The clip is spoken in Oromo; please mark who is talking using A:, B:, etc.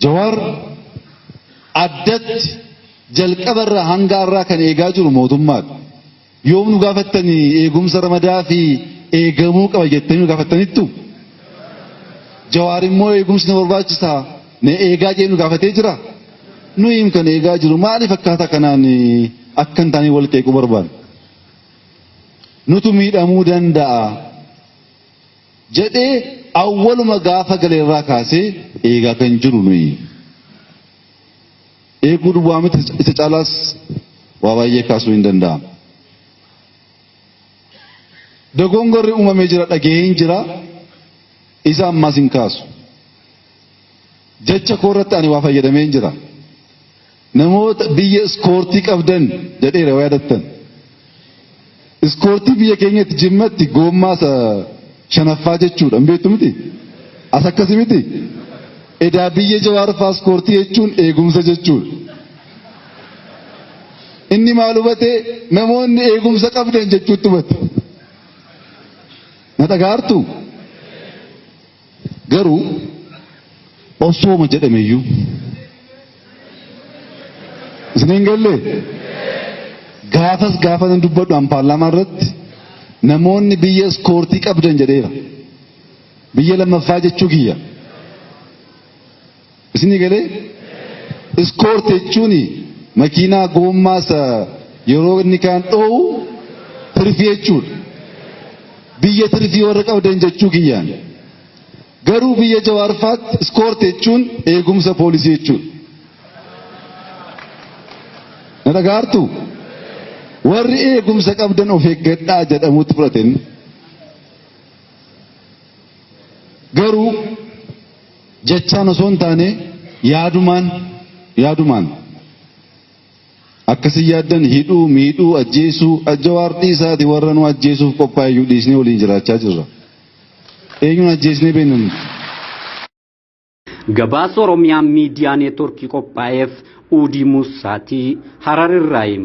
A: Jawaar addatti jalqabarraa hanga har'aa kan eegaa jiru mootummaadha. Yoom nu gaafattanii eegumsa ramadaa fi eegamuu qaba jettanii nu gaafattanittu? Jawaar immoo eegumsi nu barbaachisaa na eegaa jedhee nu gaafatee jira. Nuyi kan eegaa jiru maaliif akkaataa kanaan akka hin taane wal qeequu barbaanna? Nutu miidhamuu danda'a jedhee awwaluma gaafa galeerraa kaasee eegaa kan jiru nuyi. Eeguu duwwaa miti isa caalaas waa baay'ee kaasuu hin danda'amu. Dogongorri uumamee jira dhaga'een jira isa ammaas hin kaasu. Jecha koo irratti ani waa fayyadameen jira. Namoota biyya iskoortii qabdan jedheera yoo yaadattan. Iskoortii biyya keenyatti Jimmatti goommaa isa shanaffaa jechuudha. Hin beektu miti? As akkasi miti? Edaa biyya Jawaar faa iskoortii jechuun eegumsa jechuudha. Inni maal hubate namoonni eegumsa qabdan jechuutti hubate. Na dhagaartu? Garuu osooma jedhameyyuu isin hin galle gaafas gaafa nan dubbadhu an paarlaamaa irratti namoonni biyya iskoortii qabdan jedheera. Biyya lammaffaa jechuu kiyya. Isinii galee iskoortii jechuun makiinaa goommaa isa yeroo inni kaan dho'u tirfii jechuudha. Biyya tirfii warra qabdan jechuu kiyyaan. Garuu biyya Jawaarfaatti iskoortii jechuun eegumsa poolisii jechuudha. Na dhagaartu? Warri eegumsa qabdan of eeggadhaa jedhamutti fudhateen. Garuu jechaan osoo hin taane yaadumaan yaadumaan akkasii yaaddan hidhuu, miidhuu, ajjeesuu, Jawaar dhiisaati warra nu ajjeesuuf qophaa'eyyuu dhiisnee waliin jiraachaa jirra. Eenyuun ajjeesnee beekna nuti?
B: Gabaasa Oromiyaa Miidiyaa Neetworkii qophaa'eef Uudii Muussaatii Harar irraayi.